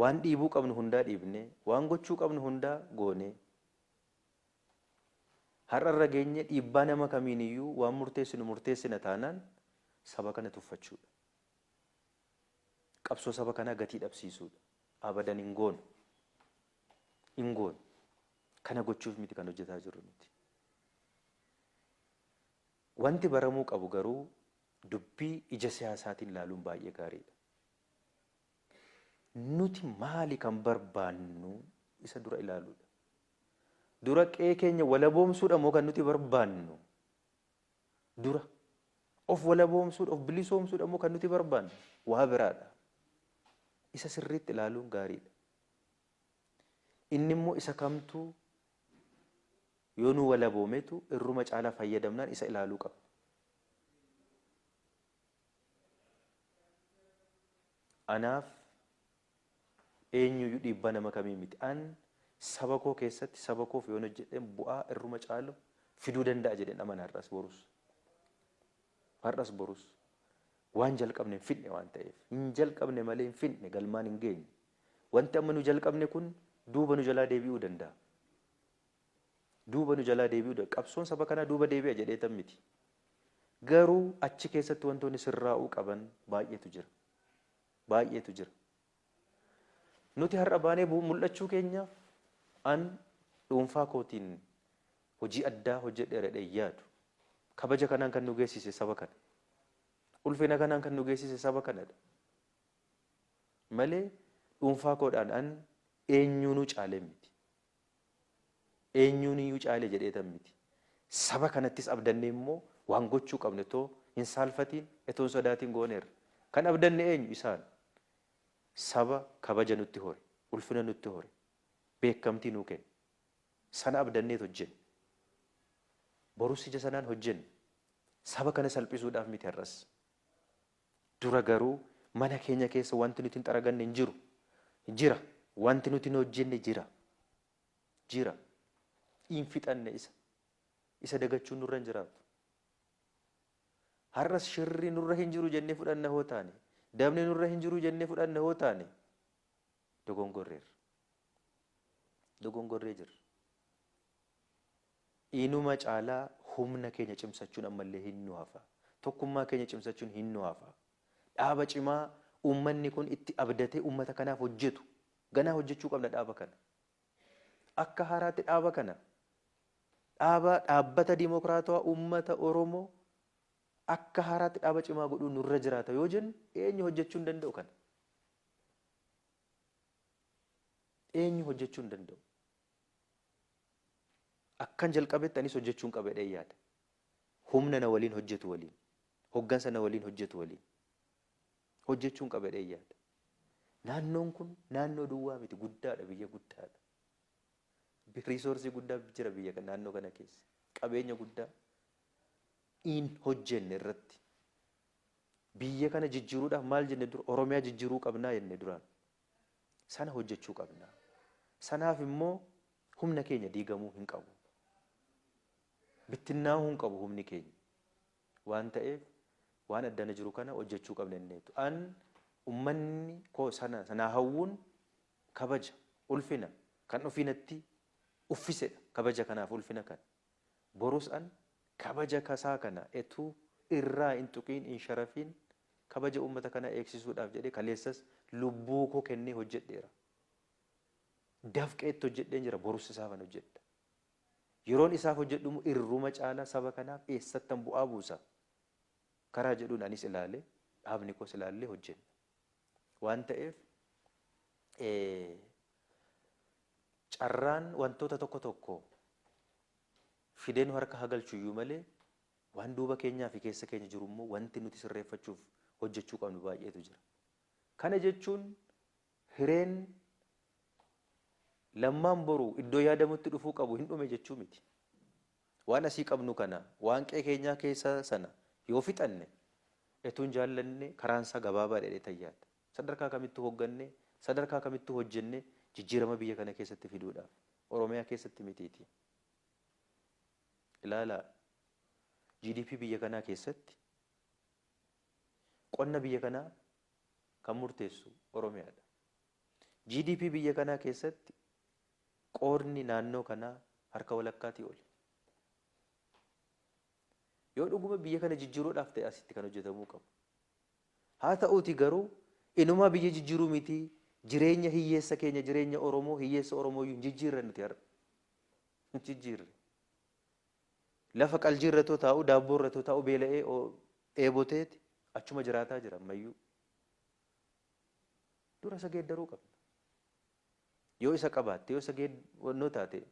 waan dhiibuu qabnu hundaa dhiibnee, waan gochuu qabnu hundaa goonee har'arra geenye, dhiibbaa nama kamiiniyyuu waan murteessinu murteessina taanaan saba kana tuffachuudha. Qabsoo saba kanaa gatii dhabsiisuudha. Abadan hin goonu. Hin goonu. Kana gochuuf miti kan hojjetaa jirru nuti. Wanti baramuu qabu garuu dubbii ija siyaasaatiin ilaaluun baay'ee gaariidha. Nuti maali kan barbaannu isa dura ilaaluudha. Dura qe'ee keenya walaboomsuudha moo kan nuti barbaannu? Dura of walaboomsuudha, of bilisoomsuudha moo kan nuti barbaannu? Waa biraadha. Isa sirriitti ilaaluun gaariidha. Inni immoo isa kamtuu yoo nu walaboometu irruma caalaa fayyadamnaan isa ilaaluu qabna. Anaaf eenyuyyuu dhiibbaa nama kamii miti. An saba koo keessatti saba koof yoon hojjedheen bu'aa irruma caalu fiduu danda'a jedheen amana har'as borus. Har'as borus. Waan jalqabne hin fidne waan ta'eef. Hin jalqabne malee hin fidne, galmaan hin geenye. Wanti amma nu jalqabne kun duuba nu jalaa deebi'uu danda'a. Duuba nu jalaa deebi'uu danda'a. Qabsoon saba kanaa duuba deebi'a jedheetan miti. Garuu achi keessatti wantoonni sirraa'uu qaban baay'eetu jira. Baay'eetu jira. Nuti har'a baanee mul'achuu keenyaaf an dhuunfaa kootiin hojii addaa hojjedheera jedhee yaadu. Kabaja kanaan kan nu geessise saba kana. Ulfina kanaan kan nu geessise saba kanadha. Malee dhuunfaa koodhaan an eenyuunuu caalee miti. Eenyuuniyyuu caalee jedheetan miti. Saba kanattis abdannee immoo waan gochuu qabne otoo hin saalfatiin, otoo hin sodaatiin gooneerra. Kan abdanne eenyu isaan? Saba kabaja nutti hore, ulfina nutti hore, beekamtii nuu kenne. Sana abdanneet hojjenne. Borus ija sanaan hojjenne. Saba kana salphisuudhaaf miti har'as. Dura garuu mana keenya keessa wanti nuti hin xaraganne hin jiru. Jira. Wanti nuti hin hojjenne jira. Jira. Hin fixanne isa. Isa dagachuun nurra hin jiraatu. Har'as shirri nurra hin jiru jennee fudhanna hoo taane, dabni nurra hin jiru jennee fudhanna hoo taane, dogongorreerra. Dogongorree jirra. Inuma caalaa humna keenya cimsachuun ammallee hin nu hafa. Tokkummaa keenya cimsachuun hin nu hafa. Dhaaba cimaa uummanni kun itti abdatee uummata kanaaf hojjetu. Ganaa hojjechuu qabna dhaaba kana. Akka haaraatti dhaaba kana. Dhaaba dhaabbata dimokiraatawaa uummata Oromoo Akka haaraatti dhaaba cimaa godhuu nurra jiraata yoo jennu, eenyu hojjechuu hin danda'u kana? Eenyu hojjechuu hin danda'u? Akkan jalqabetti anis hojjechuun qaba jedhee yaada. Humna na waliin hojjetu waliin, hoggansa na waliin hojjetu waliin hojjechuun qaba jedhee yaada. Naannoon kun naannoo duwwaa miti, guddaadha, biyya guddaadha. Resource guddaa jira biyya naannoo kana keessa. Qabeenya guddaa in hojjenne irratti. Biyya kana jijjiiruudhaaf maal jenne dura? Oromiyaa jijjiiruu qabnaa jenne duraan. Sana hojjechuu qabna. Sanaaf immoo humna keenya diigamuu hin qabu. Bittinnaa'uu hin qabu humni keenya. Waan ta'eef waan addana jiru kana hojjechuu qabna jenneetu. An ummanni koo sana sanaa hawwuun kabaja, ulfina kan ofiinatti uffisedha. Kabaja kanaaf ulfina kana. Borus an kabaja kasaa kana etuu irraa hin tuqiin, hin sharafiin, kabaja uummata kanaa eegsisuudhaaf jedhee kaleessas lubbuu koo kennee hojjedheera. Dafqeetti hojjedheen jira, borus isaafan hojjedha. Yeroon isaaf hojjedhu immoo irruma caalaa saba kanaaf eessattan bu'aa buusa karaa jedhuun anis ilaalee, dhaabni koos ilaallee hojjenna. Waan ta'eef carraan wantoota tokko tokko fidee nu harka hagalchu iyyuu malee, waan duuba keenyaa fi keessa keenya jiru immoo wanti nuti sirreeffachuuf hojjechuu qabnu baay'eetu jira. Kana jechuun hireen Lammaan boru iddoo yaadamutti dhufuu qabu hin dhume jechuu miti. Waan asii qabnu kana, waan qe'ee keenyaa keessa sana yoo fixanne, etuun jaallanne karaan isaa gabaabaa jedhee tayyaadha. Sadarkaa kamittuu hoggannee, sadarkaa kamittuu hojjennee jijjiirama biyya kana keessatti fiduudhaaf, Oromiyaa keessatti mitiiti. Ilaalaa, GDP biyya kanaa keessatti qonna biyya kanaa kan murteessu Oromiyaadha. GDP biyya kanaa keessatti qoodni naannoo kanaa harka walakkaatii oli. Yoo dhuguma biyya kana jijjiiruudhaaf ta'e asitti kan hojjetamuu qabu. Haa ta'uuti garuu inumaa biyya jijjiiruu miti, jireenya hiyyeessa keenya, jireenya Oromoo, hiyyeessa Oromoo iyyuu hin jijjiirre nuti har'a. Hin jijjiirre. Lafa qaljii irratoo taa'u, daabboo irratoo taa'u beela'ee dheeboteeti achuma jiraataa jira ammayyuu. Dura isa geeddaruu qabna. Yoo isa qabaatte, yoo isa wannoo taate,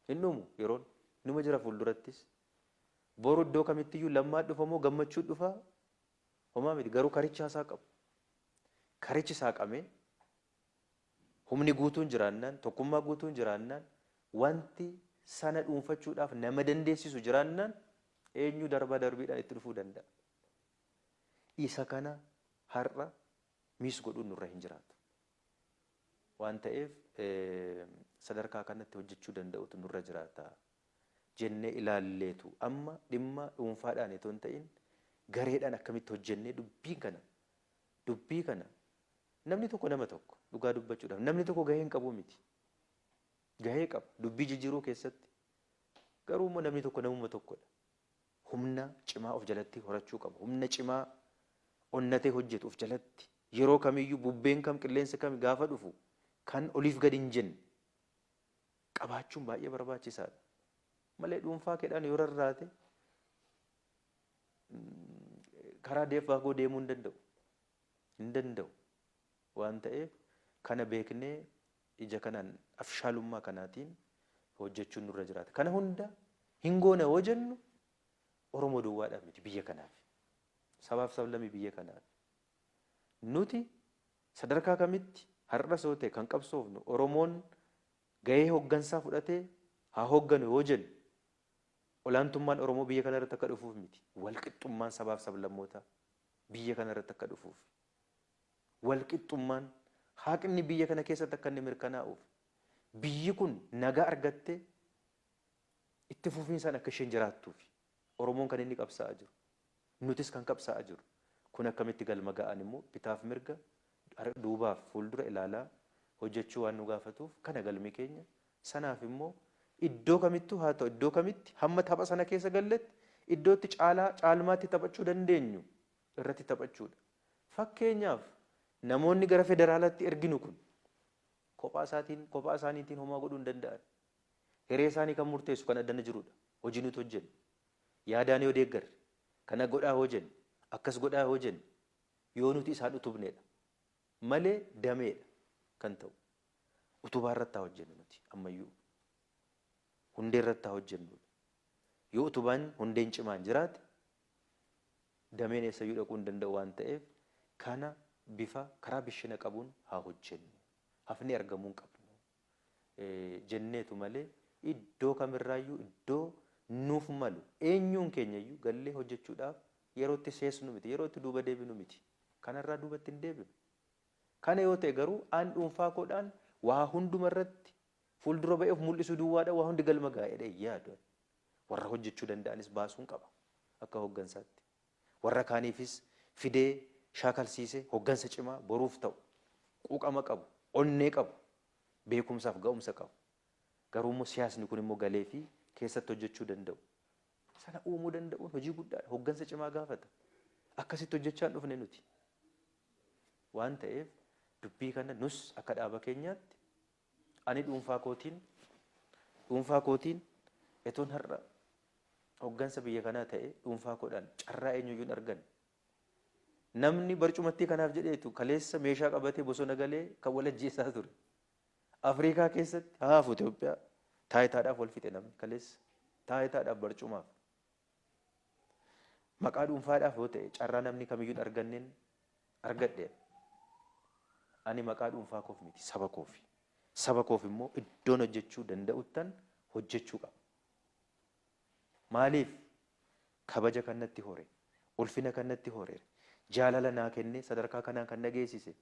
hin dhumu yeroon. Inuma jira fuuldurattis. Boru iddoo kamittiyyuu Lammaa dhufa moo Gammachuu dhufa, homaa miti, garuu karichi haasaa qabu. Karichi saaqamee humni guutuun jiraannaan, tokkummaa guutuun jiraannaan, wanti sana dhuunfachuudhaaf nama dandeessisu jiraannaan, eenyu darbaa darbiidhaan itti dhufuu danda'a. Isa kana har'a miss godhuun nurra hin jiraatu. Waan ta'eef sadarkaa kanatti hojjechuu danda'utu nurra jiraata jennee ilaalleetu, amma dhimma dhuunfaadhaan itoo hin ta'in gareedhaan akkamitti hojjennee dubbii kana namni tokko, nama tokko, dhugaa dubbachuudhaaf namni tokko gahee hin qabu miti. Gahee qaba dubbii jijjiiruu keessatti, garuu immoo namni tokko namuma tokkodha. Humna cimaa of jalatti horachuu qaba. Humna cimaa onnatee hojjetu of jalatti, yeroo kamiyyuu bubbeen kam, qilleensi kam gaafa dhufu kan oliif gadi hin jenne qabaachuun baay'ee barbaachisaadha. Malee dhuunfaa keedhaan yoo rarraate karaa fagoo deemuu hin danda'u. Hin danda'u. Waan ta'eef kana beeknee ija kanaan afshaalummaa kanaatiin hojjechuun nurra jiraata. Kana hunda hin goone yoo jennu Oromoo duwwaadhaaf miti, biyya kanaaf. Sabaaf sablammii biyya kanaaf. Nuti sadarkaa kamitti har'as yoo ta'e kan qabsoofnu Oromoon gahee hoggansaa fudhatee haa hogganu yoo jennu, olaantummaan Oromoo biyya kana irratti akka dhufuuf miti. Walqixxummaan sabaaf sablammootaa biyya kana irratti akka dhufuuf. Walqixxummaan, haqni biyya kana keessatti akka inni mirkanaa'uuf. Biyyi kun nagaa argattee itti fufiinsaan akka isheen jiraattuuf Oromoon kan inni qabsaa'aa jiru. Nutis kan qabsaa'aa jiru. Kun akkamitti galma ga'an immoo bitaaf mirga, duubaaf fuuldura ilaalaa hojjechuu waan nu gaafatuuf kana galmi keenya. Sanaaf immoo iddoo kamittuu haa ta'u, iddoo kamitti hamma tapha sana keessa galletti iddootti caalaa caalmaatti taphachuu dandeenyu irratti taphachuudha. Fakkeenyaaf namoonni gara federaalaatti erginu kun kophaa isaatiin, kophaa isaaniitiin homaa godhuu hin danda'an. Hiree isaanii kan murteessu kan addana jirudha. Hojii nuti hojjennu. Yaadaan yoo deeggarre. Kana godhaa hoo jenne, akkas godhaa hoo jenne, yoo nuti isaan utubneedha. Malee dameedha kan ta'u. Utubaa irratti haa hojjennu nuti ammayyuu. Hundee irratti haa hojjennu. Yoo utubaan hundeen cimaan jiraate dameen eessayyuu dhaquu hin danda'u waan ta'eef kana bifa karaa bishina qabuun haa hojjennu. Hafnee argamuu hin qabnu. Jenneetu malee iddoo kamirraayyuu iddoo nuuf malu eenyuun keenyayyuu gallee hojjechuudhaaf yerootti seesnu miti, yerootti duuba deebinu miti. Kanarraa duubatti hin deebinu. Kana yoo ta'e garuu aan dhuunfaa koodhaan waa hundumarratti fuuldura ba'ee of mul'isuu duwwaadha waa hundi galma gaa'edha yaadu. Warra hojjechuu danda'anis baasuun qaba akka hooggansaatti. Warra kaaniifis fidee shaakalsiisee hooggansa cimaa boruuf ta'u quuqama qabu, onnee qabu, beekumsaaf ga'umsa qabu. Garuu immoo siyaasni kun immoo galee fi keessatti hojjechuu danda'u. Sana uumuu danda'uun hojii guddaadha. Hooggansa cimaa gaafata. Akkasitti hojjechaa hin dhufne nuti. Waan ta'eef dubbii kana nus akka dhaaba keenyaatti ani dhuunfaa kootiin etoon har'a hooggansa biyya kanaa ta'e dhuunfaa koodhaan carraa eenyuyyuu hin arganne. Namni barcumattii kanaaf jedheetu kaleessa meeshaa qabatee bosona galee kan wal ajjeesaa ture. Afrikaa keessatti haafu Itoophiyaa taayitaadhaaf wal fixe namni kaleessa taayitaadhaaf barcumaaf. Maqaa dhuunfaadhaaf yoo ta'e carraa namni kamiyyuu hin arganneen argadhe. Ani maqaa dhuunfaa koof miti saba koofi. Saba koof immoo iddoon hojjechuu danda'uttan hojjechuu qaba. Maaliif kabaja kan natti hore, ulfina kan natti hore, jaalala naa kennee sadarkaa kanaan kan na geessise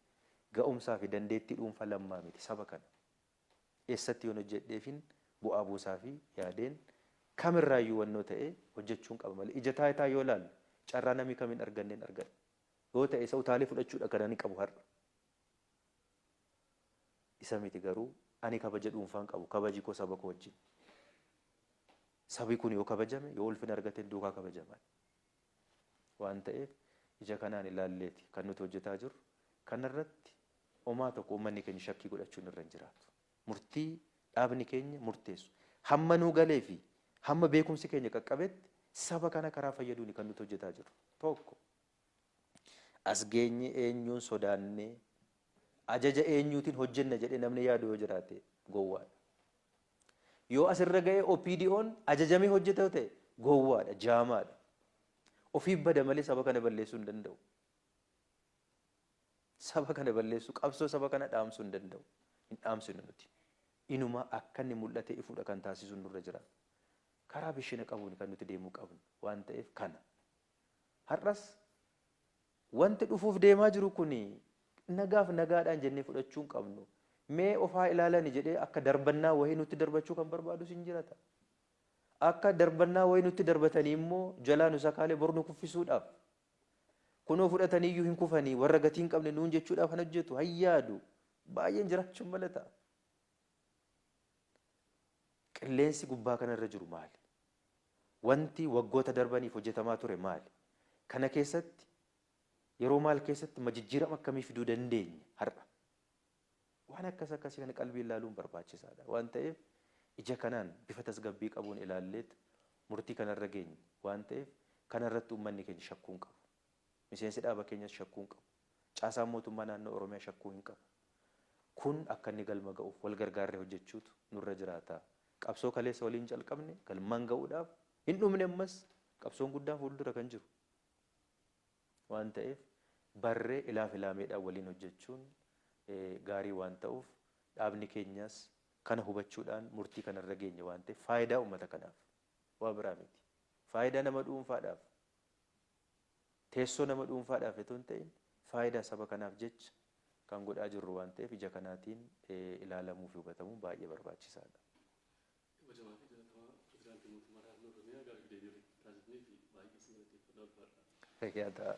ga'umsaa fi dandeettii dhuunfaa lammaa miti saba kana. Eessatti yoon hojjedheefin bu'aa buusaa fi yaadeen kamirraayyuu wannoo ta'e hojjechuun qaba malee ija taayitaa yoo ilaalle carraa namni kamiin arganneen argadha. Yoo ta'e isa utaalee fudhachuudha kan ani qabu har'a. Isa miti garuu ani kabaja dhuunfaan qabu kabaji koo saba koo wajjin. Sabi kun yoo kabajame yoo ulfina argate duukaa kabajaman. Waan ta'eef ija kanaan ilaalleeti kan nuti hojjetaa jirru kanarratti homaa tokko uummanni keenya shakkii godhachuun irra hin jiraatu. Murtii dhaabni keenya murteessu. Hamma nuu galee fi hamma beekumsi keenya qaqqabetti saba kana karaa fayyaduuni kan nuti hojjetaa jirru. Tokko as geenye eenyuun sodaannee ajaja eenyuutiin hojjenna jedhee namni yaadu yoo jiraate gowwaadha. Yoo asirra ga'ee OPDO'n ajajamee hojjeta yoo ta'e gowwaadha, jaamaadha. Ofiif bada malee saba kana balleessuu hin danda'u. Saba kana balleessuu, qabsoo saba kana dhaamsuu hin danda'u. Hin dhaamsinu nuti. Inuma akka inni mul'atee ifuudha kan taasisu nurra jira. Karaa bishina qabuun kan nuti deemuu qabnu waan ta'eef kana. Har'as wanti dhufuuf deemaa jiru kuni nagaaf nagaadhaan jennee fudhachuu hin qabnu. Mee ofaa ilaalani jedhee akka darbannaa wayii nutti darbachuu kan barbaadus hin jirata. Akka darbannaa wayii nutti darbatanii immoo jalaa nu sakaalee bor nu kuffisuudhaaf. Kunoo fudhatanii iyyuu hin kufanii warra gatii hin qabne nuun jechuudhaaf kan hojjetu hayyaadu baay'een jiraachuun mala ta'a. Qilleensi gubbaa kanarra jiru maali? Wanti waggoota darbaniif hojjetamaa ture maali? Kana keessatti yeroo maal keessatti jijjiirama akkamii fiduu dandeenya har'a? Waan akkas akkasii kana qalbii ilaaluun barbaachisaadha. Waan ta'eef ija kanaan bifa tasgabbii qabuun ilaalleet murtii kanarra geenye waan ta'eef kanarratti uummanni keenya shakkuu hin qabu. Miseensi dhaaba keenyas shakkuu hin qabu. Caasaan mootummaa naannoo Oromiyaa shakkuu hin qabu. Kun akka inni galma ga'uuf wal gargaarree hojjechuutu nurra jiraata. Qabsoo kaleessa waliin calqabne galmaan ga'uudhaaf hin dhumne ammas qabsoon guddaan fuuldura kan jiru. Waan ta'eef barree ilaaf ilaameedhaan waliin hojjechuun gaarii waan ta'uuf dhaabni keenyas kana hubachuudhaan murtii kanarra geenye waan ta'eef faayidaa uummata kanaaf waa biraa miti. Faayidaa nama dhuunfaadhaaf teessoo nama dhuunfaadhaaf otoo hin ta'in faayidaa saba kanaaf jecha kan godhaa jirru waan ta'eef ija kanaatiin ilaalamuu fi hubatamuun baay'ee barbaachisaadha. Kabajamaa fi jaallatamaa pirezidaantii mootummaa naannoo Oromiyaa gaaffii deebii walitti taasifnee fi baay'ee si galateeffadha ulfaadha. Fayyaa ta'a.